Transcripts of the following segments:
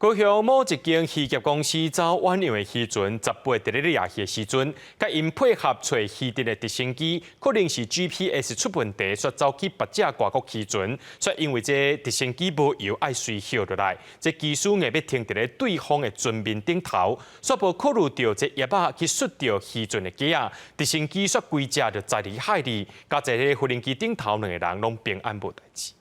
高雄某一間漁業公司走遠洋的漁船，18佇咧掠魚的時陣，共𪜶配合揣魚埕的直升機，可能是 GPS 出問題，煞走去別隻外國漁船，煞因為這直升機無油，愛隨歇落來，這機師硬欲停佇咧對方的船面頂頭，煞無考慮著這葉仔去摔著漁船的機仔，直升機煞規隻就栽佇海裡，佮坐佇無人機頂頭兩個人攏平安無代誌。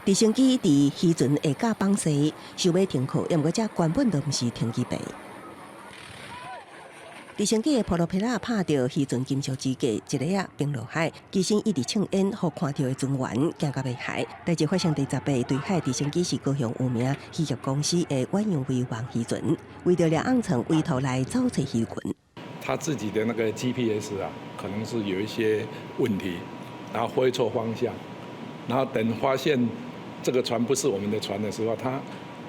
直升機佇漁船下架放勢，想欲停靠，毋過這根本就毋是停機坪。直升機的普羅皮拉拍著漁船金屬支架，一下仔崩落海，機身一直衝煙，予看著的船員驚甲欲害。代誌發生佇10日，墜海直升機是高雄有名漁業公司的遠洋圍網漁船，為著掠鵪鶉委託來走揣魚群。他自己的那個 GPS 啊，可能是有一些問題，然後飛錯方向，然後等發現這個船不是我們的船的時候，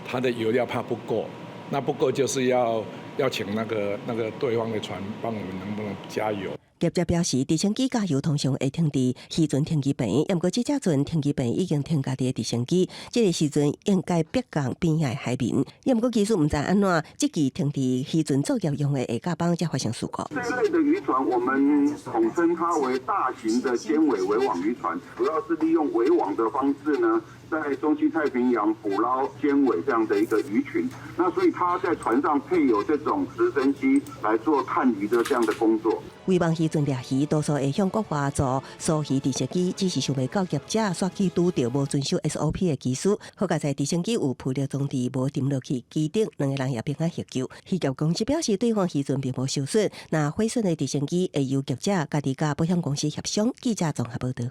他的油料怕不夠，那不夠就是要請那個對方的船幫我們能不能加油。業者表示，直升機加油通常會停佇漁船停機坪，毋過這隻船停機坪已經停家己的直升機，這個時陣應該逼近邊仔的海面。毋過技師毋知按怎，這支停佇漁船作業用的下架板才發生事故。這類的漁船，我們統稱它為大型的鹼尾圍網漁船，主要是利用圍網的方式呢，在中西太平洋捕撈鹼尾這樣的一個魚群。那所以它在船上配有這種直升機來做探魚的這樣的工作。圍網漁船掠魚，多數會向國外租疏魚直升機，只是想袂到業者煞去拄著無遵守 SOP 的機師。好佳哉直升機有浮力裝置，無沉落去機頂，兩个人也平安獲救。漁業公司表示，對方漁船並無受損，若毀損的直升機會由業者家己佮保險公司協商。記者綜合報導。